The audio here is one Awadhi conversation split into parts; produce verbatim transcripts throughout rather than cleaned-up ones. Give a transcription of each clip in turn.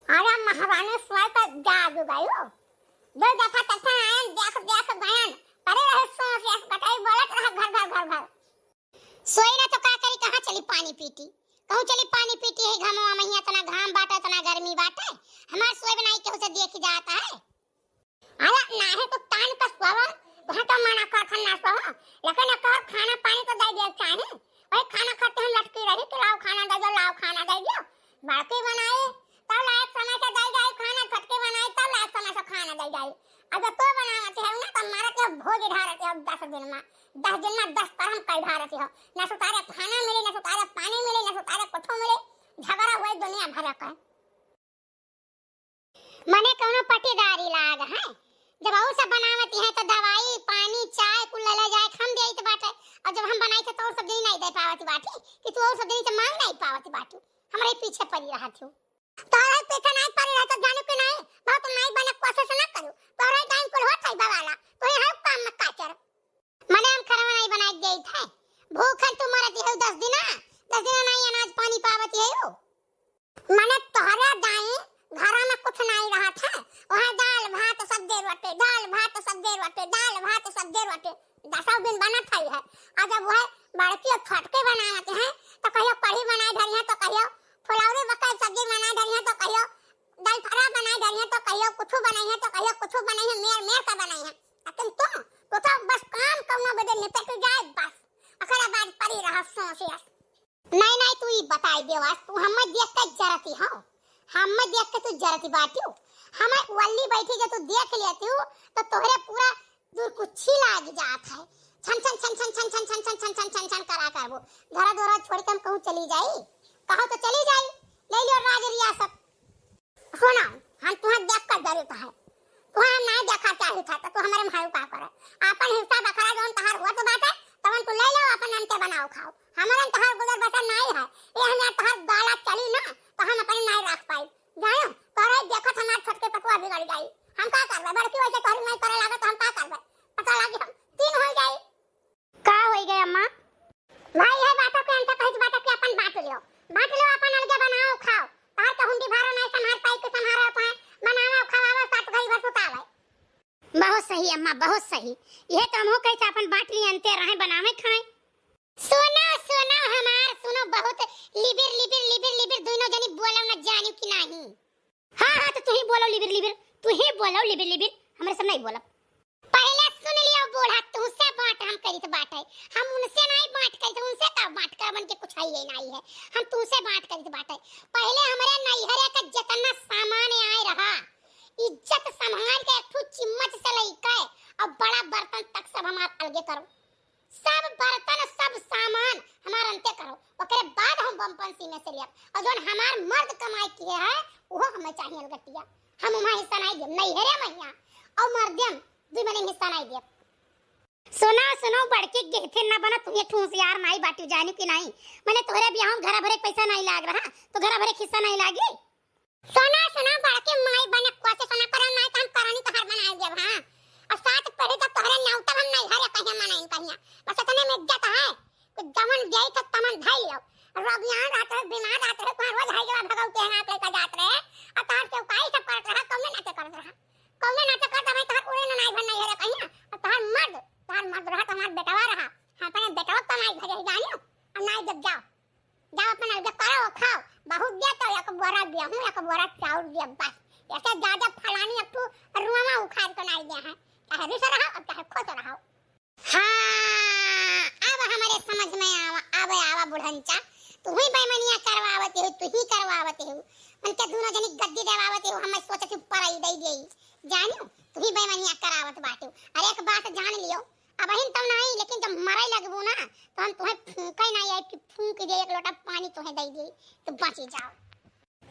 अरे महारानी सोई के जाग गयो। दो दफा तत्थन आयन, देख देख गयन। परे रहे सोच, यस कटाई बोलत रहा घर घर घर घर। सोई ना तो का करी, कहाँ चली पानी पीटी? कहूँ चली पानी पीटी है घामवा में, इतना घाम बाटे, इतना गर्मी बाटे। हमार सोई बनाई केहू से देखी जाता है। अरे नाहीं तो तान का सोवा, वहाँ तो मना करथन ना सोवा, लेकिन एक और खाना पानी तो दे दिया चाहे। वही खाना खाते हम लटकी रही कि लाओ खाना दे दो, लाओ खाना दे दो। बड़की बनाई, तब लायक समय से दे जाई खाना, छोटकी बनाई, तब लायक समय से खाना दे जाई। अगर तो बनावत है ना, तो मारत है भोज ढारत है दस दिन में, दस दिन में दस करम कई ढारत हो। ना सुतारे खाना मिले, ना सुतारे पानी मिले, ना सुतारे कुछ मिले, झगड़ा हुए दुनिया भर का। मने कौनो पटीदारी लाग है, जब और सब बनावत है तो दवाई, पानी, चाय कुल ले ले जाए, हम देइत बाटे, और जब हम बनाई थे तो और सब दिन नहीं दे पावत बाटी, कि तू और सब दिन से मांग नहीं पावत बाटी, हमरे पीछे पड़ी रहत हो। तोहरे पीछे नहीं पड़ी रहे तो जानू के नहीं, बहुत नहीं बने कोशिश ना करू, तोहरे टाइम कुल होत है बवाला, तो ये हर काम में काचर। मने हम खरवा नहीं बनाई देइत है, भूखन तू मरत है दस दिना, दस दिना नहीं अनाज पानी पावत है हो। मने तोहरे दाई घरा में कुछ नहीं रहत है, वहाँ दाल भात सब्जी रोटी, दाल भात सब्जी रोटी, दाल भात सब्जी रोटी, दसों दिन बनत है, है। और जब वह बड़की और छोटकी बनावत है, तो कहियो कढ़ी बनाए धरी है, तो कहियो फुलौरी बकई सब्जी बनाए धरी है, तो कहियो दाल फरा बनाए धरी है, तो कहियो कुछ बनाई है, तो कहियो कुछ बनाई है, मेर मेर का बनाई है। लेकिन तू, तू तो बस काम कौनो बदे निपट जाए बस, ओकरे बाद पड़ी रह सोच यस। नहीं, नहीं, तू ई बताई देवास, तू हमें देख के जरती हो, हमें देख के तू जरती बाटियो। हमें वल्ली बैठी जो तू देख लेती हो, तो तोहरे पूरा दुरकुच्छी लाग जात है। छन, छन, छन, छन, छन, छन, छन, छन, छन, छन, छन, छन करा करबो। घरा दोरा छोड़ के हम कहूँ चली जाई, कहो तो चली जाई, ले लियो राज रियासत। सुनो, हम तुहें देख कर जरूरत है, तुहें हम नहीं देखा चाहिए था, तो तू हमारे में का करे? अपन हिस्सा बखरा जौन तहार हुआ तो बात है, तवन तू ले लो, अपन अंते बनाओ खाओ, हमारे में तहार गुजर बसर नहीं है, ये हम यहाँ तहार गाला चली ना, तो हम अपने नहीं रख पाई। जानो, तोरे देखत हमार छोटके पतुआ बिगड़ जाई, हम का करबे? बड़की वैसे तोहरी नहीं करे लागे तो हम का करबे? पता लागी हम तीन हो जाई। का होई गए अम्मा? भाई, है बातों के अंत कहित बातों के अपन बांट लियो, बांट लियो, अपन अलगे बनाओ खाओ। तहार तो हुंडी भारो नहीं संभार पाई के संभारो पाए, बनाओ खवाओ, सात घड़ी भर सुतावे। बहुत सही अम्मा, बहुत सही। यह तो हमहू कहित अपन बांट लिए, अंते रहे बनावे खाए। सुनो, सुनो हमार, सुनो, बहुत लिबिर, लिबिर, लिबिर, लिबिर, दोनों जनी बोलो न जानियो कि नहीं। हाँ, हाँ, तो तू ही बोलो लिबिर लिबिर, तू ही बोलो लिबिर लिबिर, हमरे सब नहीं बोलब। पहले सुन लियो बूढ़ा, तुहसे बात हम करित बाटे, हम उनसे नहीं बात करित, उनसे का बात करबन के कुछ है ये नहीं है, हम तुहसे बात करित बाटे। पहले हमरे नैहरे का जितना सामान आए रहा, इज्जत संभाल के एक ठो चिम्मच से लेके और बड़ा बर्तन तक सब हमार अलगे करो। सब बर्तन, सब सामान हमार अंते करो, ओकरे बाद हम बम पंसी में से लियब। और जौन हमार मर्द कमाई किहे है, उहो हमें चाहिए अलगटिया। हम उमा हिस्सा नहीं देब, नैहरे मैया और मर्दे में दुई मने हिस्सा नहीं देब। सुनो, सुनो, बड़की गेहथे ना बना, तू एक ठूस यार माई बाटी जानी कि नहीं? मने तोहरे बियाह में घरा भरे पैसा नहीं लाग रहा, तो घरा भरे हिस्सा नहीं लागी? सुना, सुना, बड़की माई बने कोशिश ना करे, नहीं तो हम करनी तोहार बनाए देब, हाँ। और सात पीढ़ी तक तोहरे नाव तब हम नहीं हरे कहिया मनाइन कहिया। बस इतने में इज्जत है कि जवन देई तो तमन धई लियो। रोग यहाँ रहत रहे, बीमार रहत रहे, तुहार रोज है जवा भगव के हाथ लेकर जात रहे। और तोहार सेवकाई सब करत रहा, कौने नाते करत रहा? कौने नाते करत रहा? तोहार उड़े ना नाई भर नहीं हरे कहिया। और तोहार मर्द, तोहार मर्द रहा, तोहार बेटवा रहा। हाँ, अपने बेटवा कमाई घरे ही जानियो। और नाई जब जाओ। जाओ अपन अलगे करो, खाओ। बहुत दिया तो एक बोरा गेहूं, एक बोरा चाउर दिया बस। ऐसे ज्यादा फलानी एक ठो रुआमा उखाड़ के नाई दिया है। चाहे रिस रहो और चाहे खुश रहो। हाँ, अब हमरे समझ में आवा, अब आवा बुढ़ंचा। तू ही बेमनिया करवावत हो, तू ही करवावत हो। उनके दोनों जनी गद्दी देवावत हो, हमें सोचत हो पराई दे गई। जानियो, तू ही बेमनिया करावत बाटू। अरे एक बात जान लियो, अबहिन तो नहीं, लेकिन जब मरे लगबू ना, तो हम तुहें फूंके नहीं आए कि फूंक दे, एक लोटा पानी तुहें दे दे, तो बची जाओ।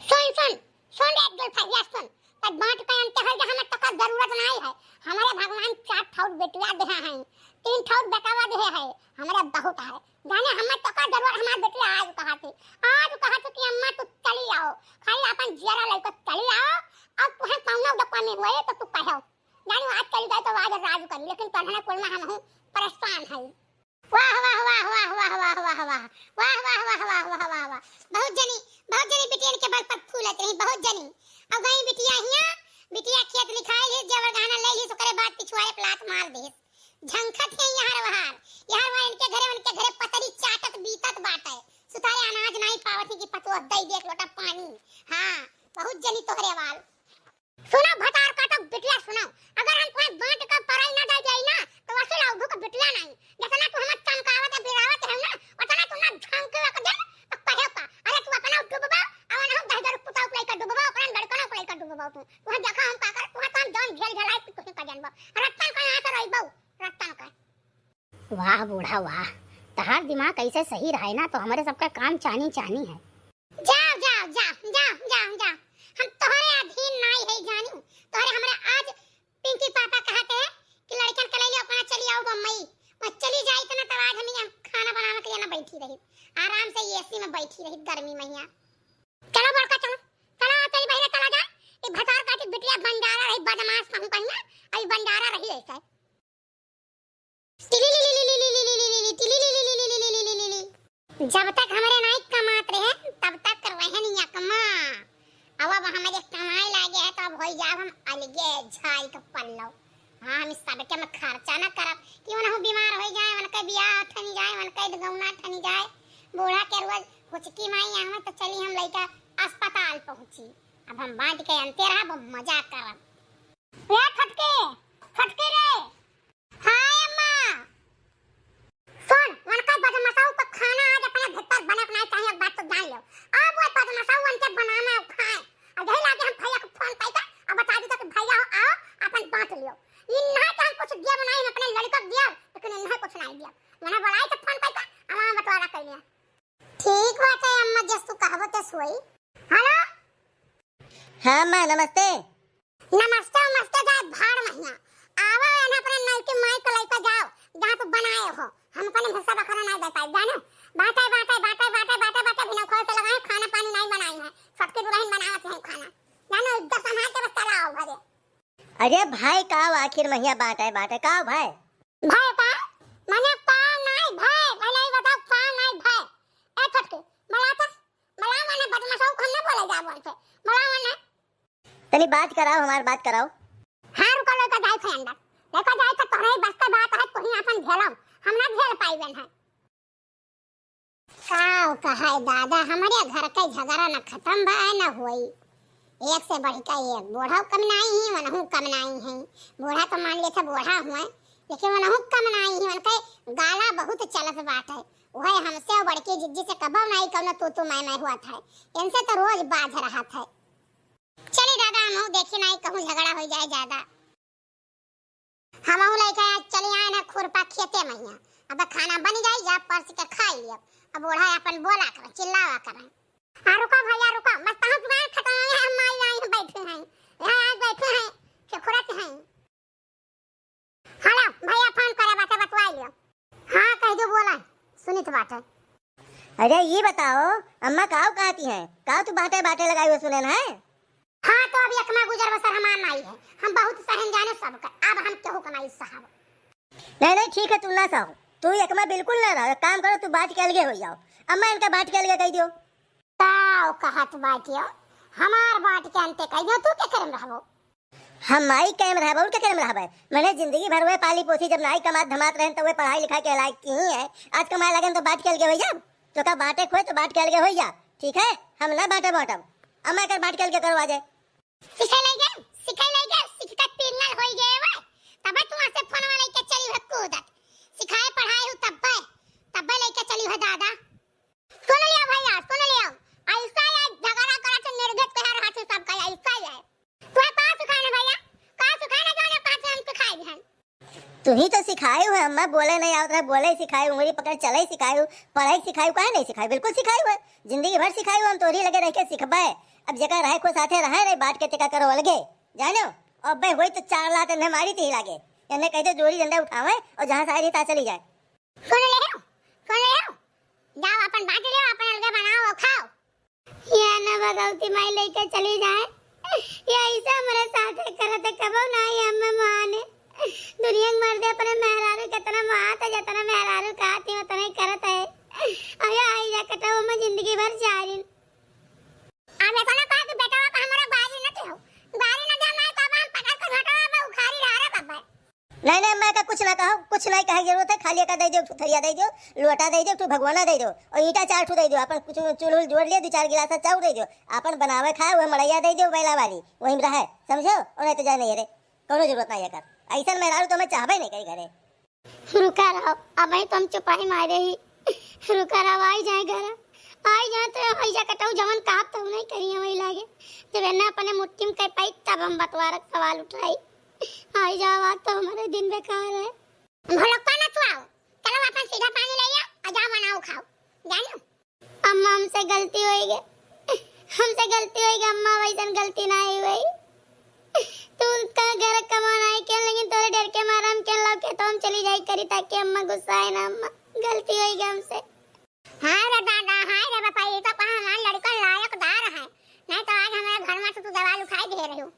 सुन, सुन, सुन रे जुल्फैया, सुन। तब बात पे अंत है कि हमें तोका जरूरत नहीं है। हमारे भगवान चार ठौर बेटिया देहे हैं, तीन ठौर बेटावा देहे है, हमारे बहुत है। जाने हमें तोका जरूरत, हमारे बेटिया आज कहा थी, आज कहा थी कि अम्मा तू चली आओ, खाली अपन जियरा लेकर चली आओ, और तुहें कौनो जब कमी हुए तो तू कहो। जाने आज चली गए तो आज राज करी, लेकिन तोहने कुल में हम हूँ परेशान है। वाह, वाह, वाह। वाह, वाह, वाह, वाह, वाह। वाह, वाह, वाह, वाह, वाह, वाह, वाह। बहुत जनी, बहुत जनी बिटियन के बल पर फूलत रही, बहुत जनी। अब गई बिटिया हियाँ, बिटिया खेत लिखाई लिहिस, जेवर गहना ले लिहिस, ओकरे बाद पिछुआरे पे लात मार दिहिस। झंखत है यहाँ रवहार, यहाँ रवहार इनके घरे, उनके घरे पतरी चाटत बीतत बाटे। सुतारे अनाज नाहीं पावत ही कि पतोह दई दे एक लोटा पानी। हाँ, बहुत जनी तोहरे वाल। सुनो भतार काटो बिटिया सुनो, अगर हम तुम्हें बांट के पराई ना दे जाई ना, तो असल अवधू के बिटिया नाहीं। जितना तू हमें चमकावत है, बिरावत है ना, उतना तू ना झंक के रख दे, तो कहे का, अरे तू अपना डूबबा, अब ना दहिजर पुताऊ के लइका डूबबा, अपना लड़कनों के लइका डूबबा तू। तू देखा हम का कर, तू तो हम जौन झेल झेलाई, तू तुही का जानबा। रत्तन का यहाँ से रही बहू, रत्तन का। वाह बूढ़ा वाह, तहार दिमाग ऐसे सही रहे ना तो हमरे सबका काम चानी चानी है। जाओ, जाओ, जाओ, जाओ, जाओ, जाओ। हम तोहरे अधीन नाई है जानी। तोहरे हमरे आज पिंकी पापा कहते हैं कि लड़कन के ले अपना चली आओ बम्बई। बस चली जाई तना तब आज हम यहाँ खाना बनावे के लिए ना बैठी रही। आराम से एसी में बैठी रही गर्मी में यहाँ। चलो बड़का चलो। चलो चली बहिरे चला जा। ये भतार काटी बिटिया बंजारा रही बदमाश कहूँ कहीं ना। अभी बंजारा रही ऐसा। जब तक हमरे नाई कमात रहे, तब तक रहन यकमा। अब, अब हमरे कमाए लागे है, तो अब होई जाब हम अलगे झाई के पल्लव। हाँ, हम इस सबके में खर्चा न करब कि उनहु बीमार होई जाए, उनके बियाह ठनी जाए, उनके गौना ठनी जाए। बूढ़ा के रोज हुचकी माई आवे, तो चली हम लइका अस्पताल पहुँची। अब हम बांट के अंते रहब, अब मजा करब। ए छोटकी, छोटकी रे। हाँ अम्मा। सुन, उनका बदमाशऊ का खाना आज अपने भीतर बने के नहीं चाहिए, एक बात तो जान लो। अब वो बदमाशऊ उनके बनाना है, खाए। और यही लागे हम भैया को फोन करके और बता दी कि भैया हो आओ, अपन बांट लियो। ये नहीं कि हम कुछ दिया बनाई, हम अपने लड़का को दिया, लेकिन इन्हें कुछ नहीं दिया। मैंने बुलाई तो फोन करके, हमारा बंटवारा कर लिया। ठीक बात है अम्मा, जस तू कहबो तस होई। हेलो। हाँ अम्मा, नमस्ते। नमस्ते, नमस्ते, जाए भाड़ महिया। आवा एने अपने नलकी माई के लइका जाओ, जहाँ तू बनाए हो। हम अपने हिस्सा बखरा नहीं दे पाई, जाने? बाटे, बाटे, बाटे, बाटे, बाटे, बाटे, बिना खोल से लगाए, खाना पानी नहीं बनाई है। सबकी दुल्हन बनावत है खाना। जाने, इज्जत संभाल के बस चला आओ घरे। अरे भाई, का हो आखिर महिया बाटे, बाटे, का हो भाई? भाई का? मने का नहीं भाई, पहले ही बताओ का नहीं भाई। ए छोटकी, बुला तो, बुला मने बदमाशों को हम ना बोले जा बोलते। बुला मने। तनी बात कराओ, हमार बात कराओ। हाँ, रुको, लेकर जाए थे अंदर। लेकर जाए थे, तोहरे बस के बात है, तुही अपन झेलो। हम ना झेल पाइबे हैं। का कहे दादा, हमरे घर के झगड़ा न खत्म बा, न होई। एक से बढ़ के एक। बूढ़ा कम नाई है, वनहू कम नाई है। बूढ़ा तो मान लेते बूढ़ा हुए, लेकिन वनहू कम नाई है। उनके गाला बहुत चलत बाटे। वह हमसे और बड़की जिज्जी से कबो नाई कौनो तू तू मैं मैं हुआ था। इनसे तो रोज बाझ रहा था। चली दादा, हमहू देखी नाई कहूँ झगड़ा हो जाए ज्यादा। हमहू लइका आज चली आए ना खुरपा खेते महिया। अब खाना बन जाई, जा परस के खाई लियब। अब बूढ़ा अपन बोला कर, चिल्लावा कर। आ रुका भैया रुका, बस तहाँ दुकान खत्म है, हम आई आई हैं, बैठे हैं। यहाँ आज बैठे हैं, खेखुरत हैं। हेलो, भैया फोन करे बाटे, बतवाई लियो। हाँ, कह दो, बोला, सुनित बाटे। अरे, ये बताओ, अम्मा काऊ कहती हैं? काऊ तू बाटे बाटे लगाई हुए सुने ना है? हाँ, तो अब एकमा गुजर बसर हमार नाई है। हम बहुत सहन जाने सबका, अब हम केहू का नाई साहब। नहीं, नहीं, ठीक है, तू ना सहो। तू एकमा बिल्कुल ना रहो। एक काम करो, तू बांट के अलगे हो जाओ। अम्मा इनका बांट के अलगे कह दियो। काऊ कहत बाटियो? हमार बांट के अंते कह दियो, तू के करम रहबो? हम माई के में रहबे, और के में रहबे? मने जिंदगी भर वे पाली पोसी, जब नाई कमात धमात रहन, तो वे पढ़ाई लिखाई के लायक की ही है। आज कमाए लगन तो बांट के अलगे हो जाब। तो का बांटे खोए तो बांट के अलगे हो जा, ठीक है? हम ना बांटे बांटब। अम्मा कर बांट के अलगे करवा जाए। सिखाई लई गए, सिखाई लई गए, सिखता पिंगल होई गए वे। तबे तू से फोन वाले के चली है कूदत। सिखाए पढ़ाए हो तब्बे, तब्बे लेके चली है दादा। सुन लिया भैया, सुन लिया। ऐसा या झगड़ा करा तो निर्गत कह रहा था सबका, ऐसा या। तू का सिखाए ना भैया? का सिखाए ना, जाने पास हम सिखाए भी हैं। तू ही तो सिखाए हो अम्मा, बोले नहीं आवत रहे, बोले सिखाए, उंगली पकड़ चले सिखाए, पढ़ाई सिखाए, काहे नहीं सिखाए? बिल्कुल सिखाए हो, जिंदगी भर सिखाए हो, हम तोरी लगे रह के सिखबे। अब जेकर रहे को साथे रहे नहीं, बांट के तेका करो अलगे, जानो? अब बे होई तो चार लात इन्हें मारी ती लागे, इन्हें कहते जोड़ी डंडा उठावे और जहाँ सारी ता चली जाए। सुन ले हो, सुन ले हो, जाओ अपन बांट लियो, अपन अलगे बनाओ और खाओ। या ना भगवती माई लेके चली जाए, या ऐसा हमारे साथ करत है, कबो ना ये हमें माने। दुनिया के मर्दे अपने मेहरारू कितना मात है, जितना मेहरारू कहती उतना ही करत है। अरे आई जा कटाओ में जिंदगी भर जारिन। अब ऐसा ना कहा कि बेटा का हमारा बाजी ना, तू नहीं, नहीं, अम्मा का कुछ ना कहो, कुछ नहीं कहे के जरूरत है, खाली एका दे दियो, एक ठो थरिया दे दियो, लोटा दे दियो, एक ठो भगवाना दे दियो, और ईंटा चार ठो दे दियो, अपन कुछ चूल्ह वूल्ह जोड़ लियो, दो चार गिलास चाउर दे दियो, अपन बनावे खाए, वह मड़ैया दे दियो, बैला वाली, वहीं रहे, समझो, और नहीं तो जाए नहीं रे, कौनो जरूरत नहीं है कर, ऐसन मेहरारू तो मैं चाहबे नहीं करी घरे। रुका रहो, अबहीं तो हम चुपाई मारे ही। रुका रहो, आई जाए घर, आई जाए तो आई जा कटाऊ, जवन कहब तो नहीं करिए वही लागे। जब एन्ना अपने मुट्ठी में कह पाई तब हम बंटवारा के सवाल उठाई। आई जाओ, आज तो हमारे दिन बेकार है। भोलक्का ना चुआओ, चलो अपन सीधा पानी ले आओ और जाओ बनाओ खाओ, जानो। अम्मा, हमसे गलती होई गई, हमसे गलती होई गई अम्मा, वैसन गलती ना ही हुई। तू का घर कमाना है क्या, लेकिन तोरे डर के मारे हम क्या लौके तो हम चली जाई करी, ताकि अम्मा गुस्सा है ना। अम्मा, गलती होई गई हमसे। हाय रे दादा, हाय रे बापा, ये तो कहा हमारे लड़का लायकदार है, नहीं तो आज हमारे घर में से तू जवाल उठाई दे रही हो।